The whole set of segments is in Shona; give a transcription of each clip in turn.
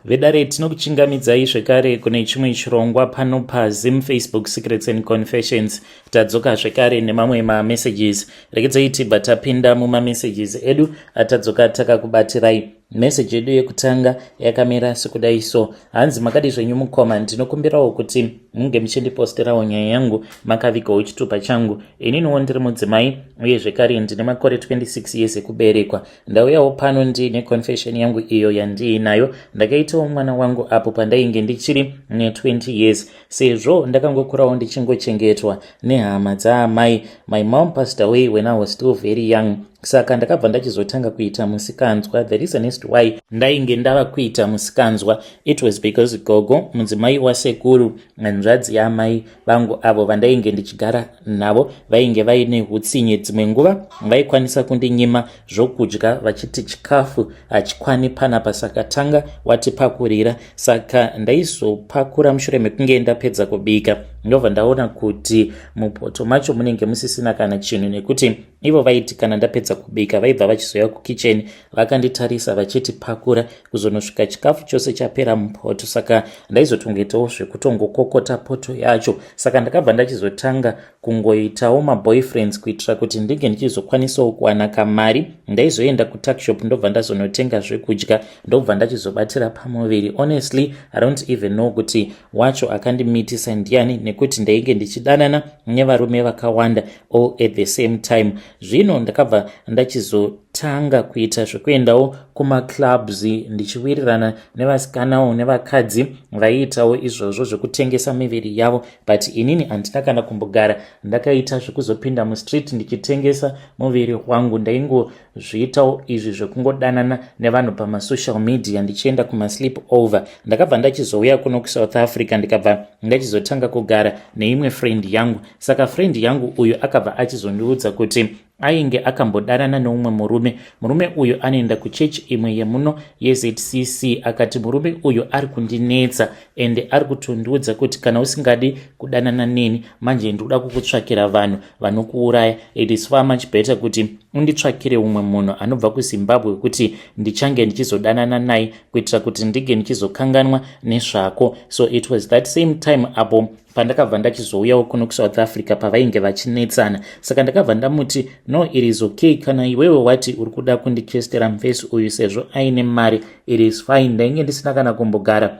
Vedare, tinokuchingamidzai zvekare kune chimwe chirongwa pano paZim Facebook Secrets and Confessions. Tadzoka zvekare nemamwe mamessages. Regedzai tibva tapinda mumamessages edu atadzoka takakubatirai. Meseji yedu yekutanga yakamira sekudai so. Hanzi, "Makadi zvenyu mukoma? Ndinokumbirawo kuti munge muchindiposterawo nyaya yangu makavigawo chitupa changu. Ininiwo ndiri mudzimai uye zvekare ndine makore 26 years ekuberekwa. Ndauyawo pano ndiine confession yangu iyo yandiinayo. Ndakaitawo mwana wangu apo pandainge ndichiri ne20 years. Sezvo ndakangokurawo ndichingochengetwa nehama dzaamai, my mom passed away when I was still very young, saka ndakabva ndachizotanga kuita musikanzwa. The reason is why ndainge ndava kuita musikanzwa, it was because gogo, mudzimai wasekuru, hanzvadzi yaamai vangu, avo vandainge ndichigara navo, vainge vaine utsinye. Dzimwe nguva vaikwanisa kundinyima zvokudya vachiti chikafu hachikwani panapa, saka tanga watipakurira. Saka ndaizopakura mushure mekunge ndapedza kubika, ndobva ndaona kuti mupoto macho munenge musisina kana chinhu, nekuti ivo vaiti kana ndapedza kubika vaibva vachizoya kukicheni vakanditarisa vachiti pakura kuzonosvika chikafu chose chapera mupoto. Saka ndaizotongoitawo zvekutongokokota poto yacho. Saka ndakabva ndachizotanga kungoitawo maboyfriends kuitira kuti ndinge ndichizokwanisawo kuwana kamari. Ndaizoenda kutuckshop, ndobva ndazonotenga zvekudya, ndobva ndachizobatira pamuviri. Honestly, I don't even know kuti wacho akandimitisa ndiani, nekuti ndainge ndichidanana nevarume vakawanda all at the same time. Zvino ndakabva ndachizotanga kuita zvekuendawo kumaclubs ndichiwirirana nevasikanawo nevakadzi vaiitawo izvozvo zvekutengesa miviri yavo, but inini handina kana kumbogara ndakaita zvekuzopinda mustreet ndichitengesa muviri wangu. Ndaingozviitawo izvi zvekungodanana nevanhu pamasocial media, ndichienda kumasleep over. Ndakabva ndachizouya kuno kuSouth Africa, ndikabva ndachizotanga kugara neimwe friend yangu. Saka friend yangu uyu akabva achizondiudza kuti ainge akambodanana neumwe murume. Murume uyu anoenda kuchechi imwe yemuno yeZCC. Akati murume uyu ari kundinetsa ende ari kutondiudza kuti kana usingadi kudanana neni manje, ndikuda kukutsvakira vanhu vanokuuraya. It is far much better kuti unditsvakire umwe munhu anobva kuZimbabwe kuti ndichange ndichizodanana naye, kuitira kuti ndinge ndichizokanganwa nezvako. So it was that same time apo pandakabva ndachizouyawo kuno kuSouth Africa pavainge vachinetsana. Saka ndakabva ndamuti, 'No, it is okay. Kana iwewe wati uri kuda kundichestera mufesi uyu sezvo aine mari, it is fine.' Ndainge ndisina kana kumbogara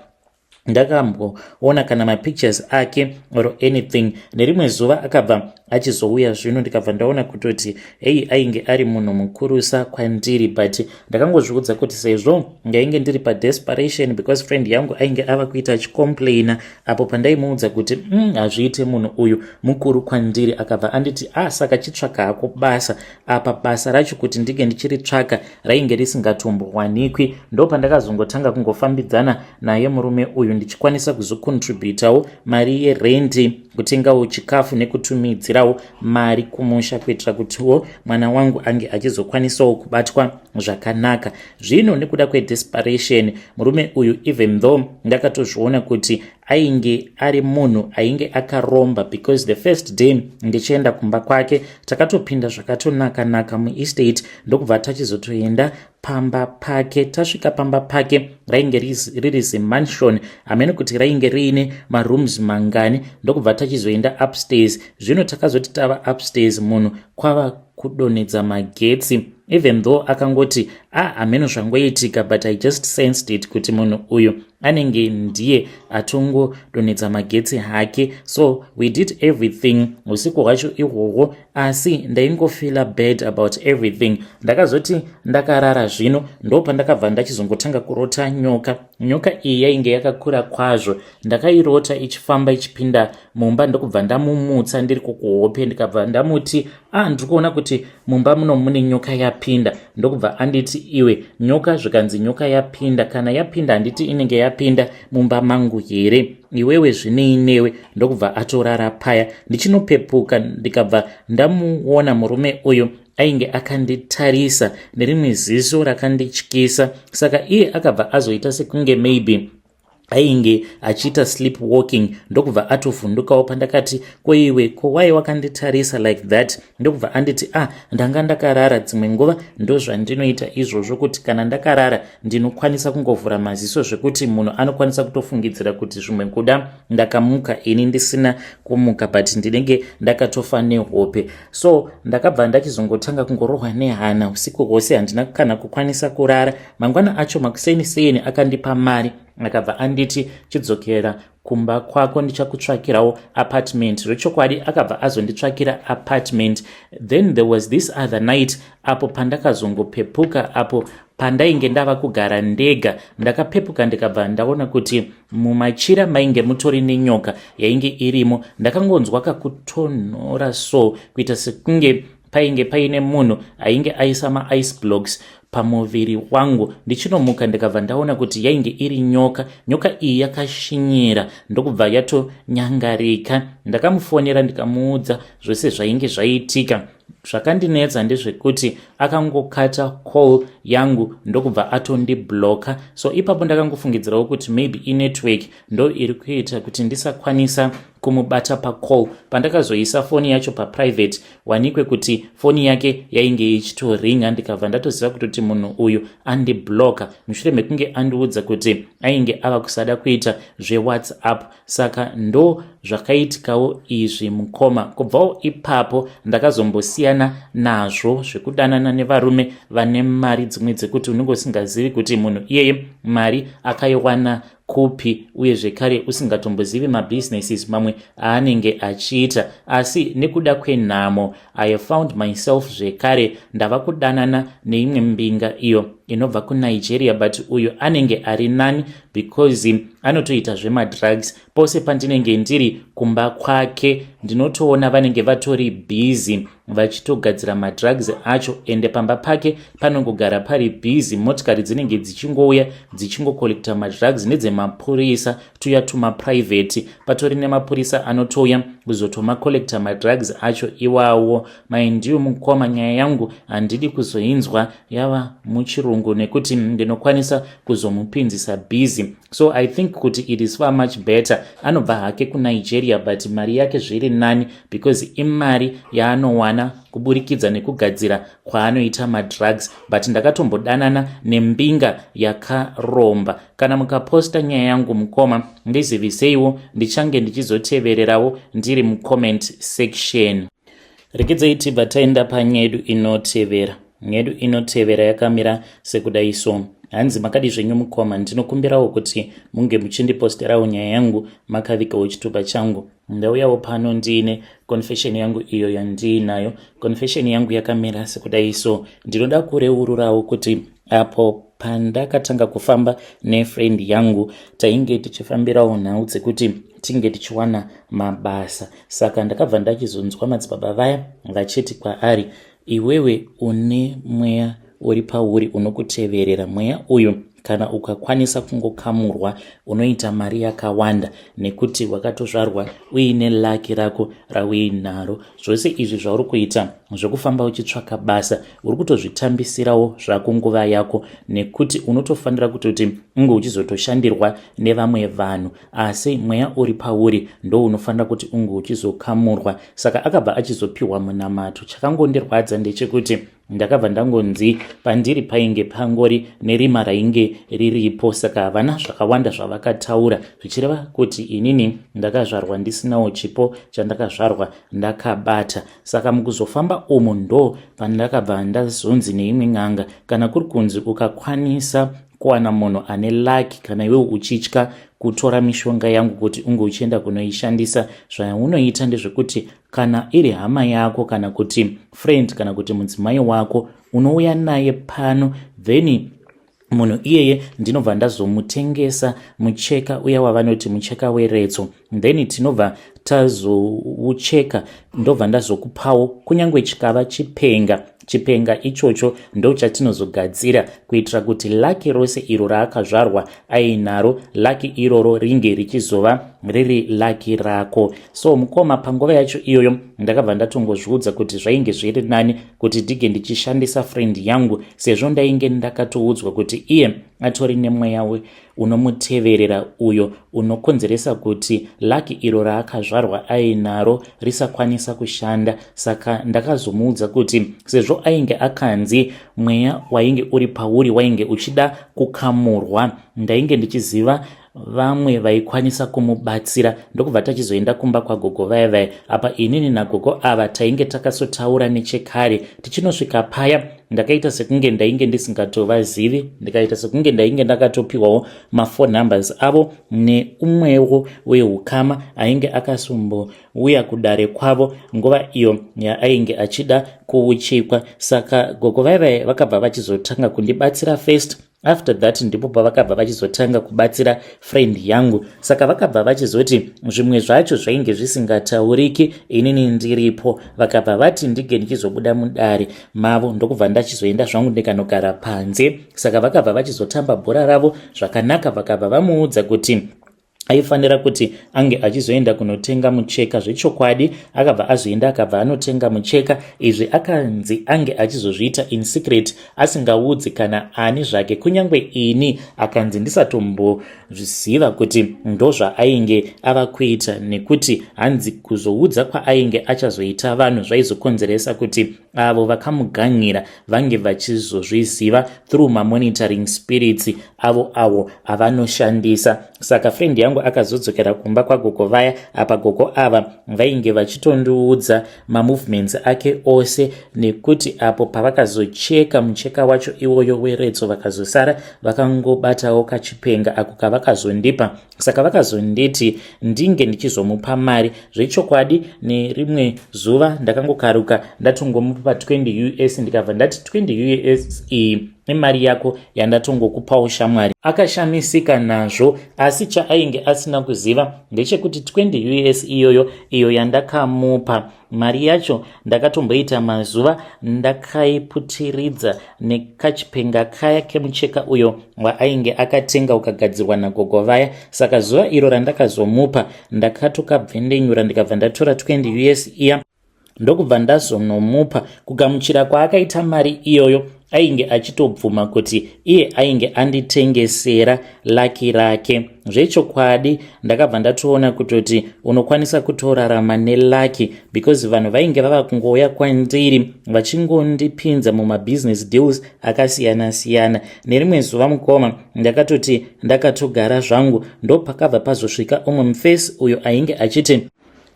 ndakamboona kana mapictures ake or anything. Nerimwe zuva akabva achizouya zvino, ndikabva ndaona kutoti hei, ainge ari munhu mukurusa kwandiri, but ndakangozviudza kuti sezvo ndainge ndiri padesperation, because friend yangu ainge ava kuita achicomplaina apo pandaimuudza kuti hazviite, munhu uyu mukuru kwandiri." Akabva anditi, "Ah, saka chitsvaka hako basa." Apa basa racho kuti ndinge ndichiritsvaka rainge risingatombowanikwi. Ndo pandakazongotanga kungofambidzana naye murume uyu, ndichikwanisa kuzocontributawo mari yerendi, kutengawo chikafu nekutumidzirawo mari kumusha, kuitira kutiwo mwana wangu ange achizokwanisawo kubatwa zvakanaka. Zvino nekuda kwedesperation, murume uyu, even though ndakatozviona kuti ainge ari munhu ainge akaromba, because the first day ndichienda kumba kwake takatopinda zvakatonaka-naka muestate, ndokubva tachizotoenda pamba pake. Tasvika pamba pake, rainge riri zimansion, hamene kuti rainge riine marooms mangani, ndokubva tachizoenda upstairs. Zvino takazoti tava upstairs, munhu kwava kudonhedza magetsi. Even though akangoti, "A ah, hameno zvangoitika," but I just sensed it kuti munhu uyu anenge ndiye atongodonhedza magetsi hake. So we did everything usiku hwacho ihwohwo, asi ndaingofeela bad about everything. Ndakazoti ndakarara zvino, ndo pandakabva ndachizongotanga kurota nyoka. Nyoka iyi yainge yakakura kwazvo. Ndakairota ichifamba ichipinda mumba, ndokubva ndamumutsa ndiri kukuhope, ndikabva ndamuti, "A ah, ndiri kuona kuti mumba muno mune nyoka yapinda." Ndokubva anditi, "Iwe, nyoka?" Zvikanzi, "Nyoka yapinda. Kana yapinda, handiti inenge yapinda mumba mangu here? Iwewe zvinei newe?" Ndokubva atorara paya. Ndichinopepuka, ndikabva ndamuona murume uyu ainge akanditarisa nerimwe ziso rakandityisa. Saka iye akabva azoita sekunge maybe Ainge achiita sleep walking, ndokubva atovhundukawo pandakati, "Koiwe, ko wai wakanditarisa like that?" Ndokubva anditi, "Ah, ndanga ndakarara. Dzimwe nguva ndozvandinoita izvozvo, kuti kana ndakarara ndinokwanisa kungovhura maziso zvekuti munhu anokwanisa kutofungidzira kuti zvimwe kuda ndakamuka, ini ndisina kumuka, but ndinenge ndakatofa nehope." So ndakabva ndachizongotanga kungorohwa nehana usiku hwose, handina kana kukwanisa kurara. Mangwana acho makuseni seni akandipa mari, akabva anditi, "Chidzokera kumba kwako, ndichakutsvakirawo apartment." Zvechokwadi akabva azonditsvakira apartment. Then there was this other night apo pandakazongopepuka, apo pandainge ndava kugara ndega. Ndakapepuka ndikabva ndaona kuti mumachira mainge mutori nenyoka yainge irimo. Ndakangonzwa kakutonhora, so kuita sekunge painge paine munhu ainge aisa maice blocks pamuviri wangu. Ndichinomuka ndikabva ndaona kuti yainge iri nyoka. Nyoka iyi yakashinyira, ndokubva yatonyangarika. Ndakamufonera ndikamuudza zvose zvainge zvaitika. Zvakandinetsa ndezvekuti akangokata call yangu, ndokubva atondibloka. So ipapo ndakangofungidzirawo kuti maybe inetwork ndo iri kuita kuti ndisakwanisa kumubata pacall. Pandakazoisa foni yacho paprivate, wanikwe kuti foni yake yainge ichitoringa. Ndikabva ndatoziva kutoti munhu uyu andibloka mushure mekunge andiudza kuti ainge ava kusada kuita zveWhatsApp. Saka ndo zvakaitikawo izvi, mukoma. Kubvawo ipapo ndakazombosiyana nazvo zvekudanana nevarume vane mari dzimwe dzekuti unenge usingazivi kuti munhu iyeye mari akaiwana kupi, uye zvekare usingatombozivi mabusinesses mamwe aanenge achiita. Asi nekuda kwenhamo, I have found myself zvekare ndava kudanana neimwe mbinga iyo inobva kuNigeria, but uyu anenge ari nani because anotoita zvemadrugs. Pose pandinenge ndiri kumba kwake, ndinotoona vanenge vatori busy vachitogadzira madrugs acho, ende pamba pake panongogara pari busy. Motikari dzinenge dzichingouya dzichingocollecta madrugs nedzemapurisa, tuya tumaprivate. Patori nemapurisa anotouya kuzotomacollecta madrugs acho iwawo. Maindiwo, mukoma, nyaya yangu handidi kuzoinzwa yava muchirungu nekuti ndinokwanisa kuzomupinzisa busy. So I think kuti it is far much better anobva hake kuNigeria, but mari yake zviri nani because imari yaanowana kuburikidza nekugadzira kwaanoita madrugs. But ndakatombodanana nembinga yakaromba. Kana mukaposta nyaya yangu, mukoma, ndiziviseiwo, ndichange ndichizotevererawo ndiri mucomment section. Regedzai tibva taenda panyedu inotevera. Nyedu inotevera yakamira sekudai so. Hanzi, "Makadi zvenyu, mukoma? Ndinokumbirawo kuti munge muchindiposterawo nyaya yangu makavigawo chitupa changu. Ndauyawo pano ndiine confession yangu iyo yandiinayo. Confession yangu yakamira sekudai so. Ndinoda kureururawo kuti apo pandakatanga kufamba nefriend yangu, tainge tichifambirawo nhau dzekuti tinge tichiwana mabasa. Saka ndakabva ndachizonzwa madzibaba vaya vachiti kwaari, 'Iwewe une mweya uri pauri unokuteverera. Mweya uyu kana ukakwanisa kungokamurwa, unoita mari yakawanda nekuti wakatozvarwa uine luck rako rauinaro. Zvose izvi zvauri kuita zvekufamba uchitsvaka basa, uri kutozvitambisirawo zvako nguva yako, nekuti unotofanira kutoti unge uchizotoshandirwa nevamwe vanhu, asi mweya uri pauri ndo unofanira kuti unge uchizokamurwa.' Saka akabva achizopiwa munamato. Chakangondirwadza ndechekuti ndakabva ndangonzi pandiri painge pangori nerima rainge riripo, saka havana zvakawanda zvavakataura, zvichireva kuti inini ndakazvarwa ndisinawo chipo chandakazvarwa ndakabata. Saka mukuzofamba umu ndo pandakabva ndazonzi neimwe n'anga, kana kuri kunzi ukakwanisa kuwana munhu ane luck, kana iwewe uchitya kutora mishonga yangu kuti unge uchienda kunoishandisa, zvaunoita ndezvekuti kana iri hama yako, kana kuti friend, kana kuti mudzimai wako, unouya naye pano, then munhu iyeye ndinobva ndazomutengesa mucheka uya wavanoti mucheka weretso. Then tinobva tazoucheka, ndobva ndazokupawo kunyange chikava chipenga. Chipenga ichocho ndo chatinozogadzira kuitira kuti luck rose iro raakazvarwa ainaro, luck iroro ringe richizova riri luck rako." So mukoma, panguva yacho iyoyo ndakabva ndatongozviudza kuti zvainge zviri nani kuti ndige ndichishandisa friend yangu, sezvo ndainge ndakatoudzwa kuti iye atori nemweya. unomuteverera uyo unokonzeresa kuti lucky iro raakazvarwa ainaro risakwanisa kushanda. Saka ndakazomuudza kuti sezvo ainge akanzi mweya wainge uri pauri wainge uchida kukamurwa, ndainge ndichiziva vamwe vaikwanisa kumubatsira. Ndokubva tachizoenda kumba kwagogo vaya vaya. Apa inini nagogo ava tainge takasotaura nechekare. Tichinosvika paya, ndakaita sekunge ndainge ndisingatovazivi, ndikaita sekunge ndainge ndakatopiwawo maphone numbers avo neumwewo weukama ainge akasombouya kudare kwavo nguva iyo yaainge achida kuuchikwa. Saka gogo vaya vaya vakabva vachizotanga kundibatsira first. After that ndipo pavakabva vachizotanga kubatsira friend yangu. Saka vakabva vachizoti zvimwe zvacho zvainge zvisingatauriki inini ndiripo. Vakabva vati ndige ndichizobuda mudare mavo, ndokubva ndachizoenda zvangu ndikanogara panze. Saka vakabva vachizotamba bhora ravo zvakanaka. Vakabva vamuudza kuti aifanira kuti ange achizoenda kunotenga mucheka. Zvechokwadi akabva azoenda, akabva anotenga mucheka. Izvi akanzi ange achizozviita in secret, asingaudzi kana ani zvake, kunyange ini akanzi ndisatombozviziva kuti ndozvaainge ava kuita, nekuti hanzi kuzoudza kwaainge achazoita vanhu zvaizokonzeresa kuti avo vakamugangira vange vachizozviziva through mamonitoring spirits avo avo avanoshandisa. Saka friend yangu akazodzokera kumba kwagogo vaya. Apa gogo ava vainge vachitondiudza mamovements ake ose, nekuti apo pavakazocheka mucheka wacho iwoyo weretso, vakazosara vakangobatawo kachipenga ako kavakazondipa. Saka vakazonditi ndinge ndichizomupa mari. Zvechokwadi nerimwe zuva ndakangokaruka ndatongomupa 20 US, ndikabva ndati, "20 US iyi imari yako yandatongokupawo, shamwari." Akashamisika nazvo, asi chaainge asina kuziva ndechekuti 20 US iyoyo iyo yandakamupa, mari yacho ndakatomboita mazuva ndakaiputiridza nekachipenga kaya kemucheka uyo waainge akatenga ukagadzirwa nagogo vaya. Saka zuva iro randakazomupa, ndakatokabvendenyura, ndikabva ndatora 20 US iya, ndokubva ndazonomupa. Kugamuchira kwaakaita mari iyoyo, ainge achitobvuma kuti iye ainge anditengesera lucky rake. Zvechokwadi ndakabva ndatoona kutoti unokwanisa kutorarama nelucky, because vanhu vainge vava kungouya kwandiri vachingondipinza mumabusiness deals akasiyana-siyana. Nerimwe zuva, mukoma, ndakatoti ndakatogara zvangu, ndopakabva pazosvika umwe mufesi uyo ainge achiti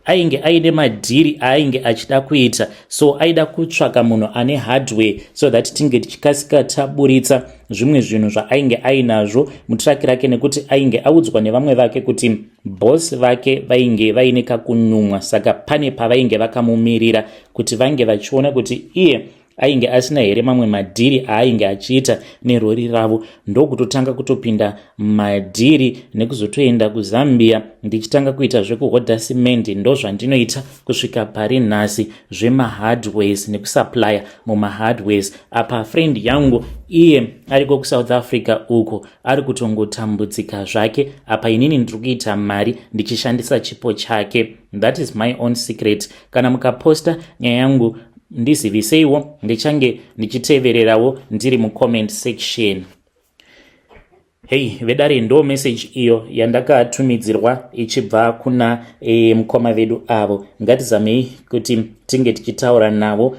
ainge aine madhiri aainge achida kuita. So aida kutsvaka munhu ane hardware so that tinge tichikasika taburitsa zvimwe zvinhu zvaainge ainazvo mutraki rake, nekuti ainge audzwa nevamwe vake kuti boss vake vainge vaine kakunyumwa. Saka pane pavainge vakamumirira kuti vange vachiona kuti iye ainge asina here mamwe madhiri aainge achiita nerori ravo. Ndokutotanga kutopinda madhiri nekuzotoenda kuZambia, ndichitanga kuita zvekuhodha simendi. Ndozvandinoita kusvika pari nhasi, zvemahardwares nekusupplya mumahardwares. Apa friend yangu iye ariko kuSouth Africa uko, ari kutongotambudzika zvake. Apa inini ndiri kuita mari ndichishandisa chipo chake. That is my own secret. Kana mukaposta nyaya yangu, ndiziviseiwo, ndichange ndichitevererawo ndiri mucomment section. Hei vedare, ndo message iyo yandakatumidzirwa ichibva kuna mukoma vedu avo. Ngatizamei kuti tinge tichitaura navo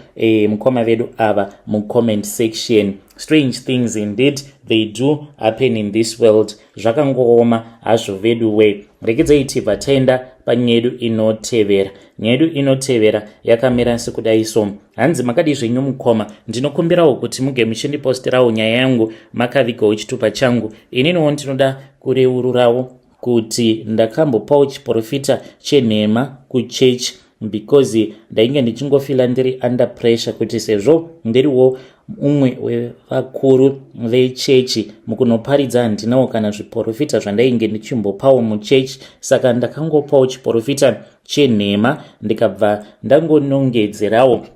mukoma vedu ava mucomment section. Strange things indeed, they do happen in this world. Zvakangooma hazvo vedu we. Rekedzai tibva taenda panyaya yedu inotevera. Nyaya yedu inotevera yakamira sekudai so. Hanzi, "Makadi zvenyu mukoma? Ndinokumbirawo kuti muge muchindiposterawo nyaya yangu makavigawo chitupa changu. Ininiwo ndinoda kureururawo kuti ndakambopawo chiprofita chenhema kuchechi, because ndainge ndichingofeela ndiri under pressure kuti sezvo ndiriwo umwe wevakuru vechechi, mukunoparidza handinawo kana zviprofita zvandainge ndichimbopawo muchechi. Saka ndakangopawo chiprofita chenhema, ndikabva ndangonongedzerawo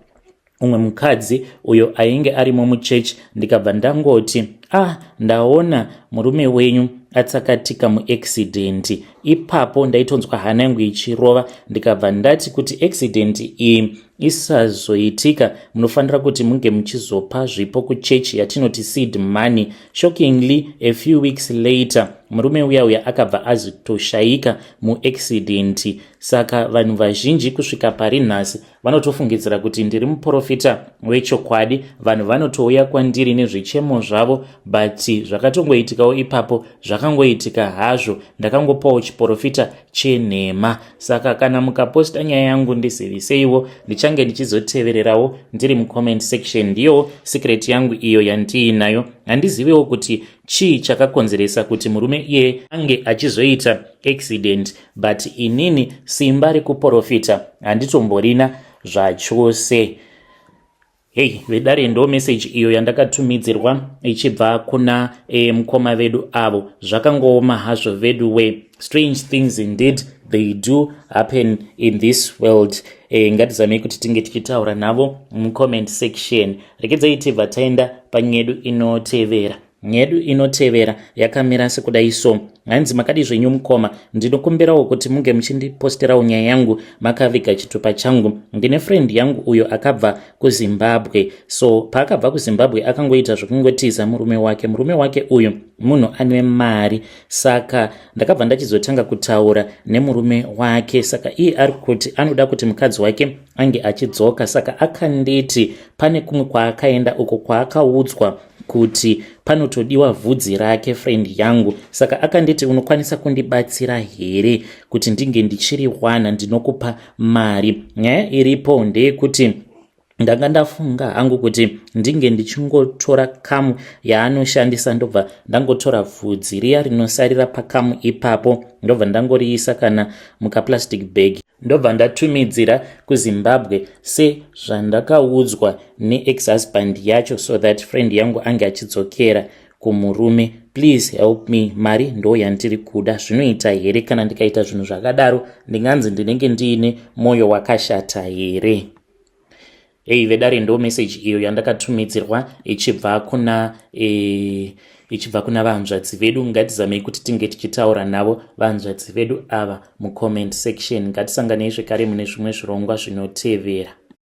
umwe mukadzi uyo ainge arimo muchechi, ndikabva ndangoti, 'Ah, ndaona murume wenyu Atsakatika muaccident. Ipapo ndaitonzwa hana yangu ichirova, ndikabva ndati kuti accident iyi isazoitika, munofanira kuti munge muchizopa zvipo kuchechi yatinoti seed money. Shockingly, a few weeks later, murume uya uya akabva azotoshayika muaccident. Saka vanhu vazhinji kusvika pari nhasi vanotofungidzira kuti ndiri muprofita wechokwadi. Vanhu vanotouya kwandiri nezvichemo zvavo, but zvakatongoitikawo ipapo zvakangoitika hazvo, ndakangopawo chiprofita chenhema. Saka kana mukaposta nyaya yangu, ndiziviseiwo, ndichange ndichizotevererawo ndiri mucomment section. Ndiyo secret yangu iyo yandiinayo. Handiziviwo kuti chii chakakonzeresa kuti murume iye ange achizoita accident, but inini simba rekuprofita handitomborina zvachose. Hei vedare, ndo meseji iyo yandakatumidzirwa ichibva kuna mukoma vedu avo. Zvakangooma hazvo vedu we. Strange things indeed, they do happen in this world. Ngatizamei kuti tinge tichitaura navo mucomment section. Rekedzai tibva taenda panyedu inotevera. Nyedu inotevera yakamira sekudai so. Hanzi, "Makadi zvenyu mukoma? Ndinokumbirawo kuti munge muchindiposterawo nyaya yangu makaviga chitupa changu. Ndine friend yangu uyo akabva kuZimbabwe. So paakabva kuZimbabwe, akangoita zvekungotiza murume wake. Murume wake uyu munhu ane mari. Saka ndakabva ndachizotanga kutaura nemurume wake. Saka iye ari kuti anoda kuti mukadzi wake ange achidzoka. Saka akanditi pane kumwe kwaakaenda uko kwaakaudzwa kuti panotodiwa vhudzi rake friend yangu. Saka akanditi, 'Unokwanisa kundibatsira here kuti ndinge ndichiriwana? Ndinokupa mari.' Nyaya iripo ndeyekuti ndanga ndafunga hangu kuti ndinge ndichingotora kamu yaanoshandisa, ndobva ndangotora vhudzi riya rinosarira pakamu ipapo, ndobva ndangoriisa kana mukaplastic bag, ndobva ndatumidzira kuZimbabwe sezvandakaudzwa neex-husband yacho, so that friend yangu ange achidzokera kumurume. Please help me, mari ndo yandiri kuda. Zvinoita here kana ndikaita zvinhu zvakadaro? Ndinganzi ndinenge ndiine mwoyo wakashata here?" Ei vedare, ndo meseji iyo yandakatumidzirwa ichibva kuna vanzvadzi vedu. Ngatizamei kuti tinge tichitaura navo vanzvadzi vedu ava mucomment section. Ngatisanganei zvekare mune zvimwe zvirongwa zvinotevera.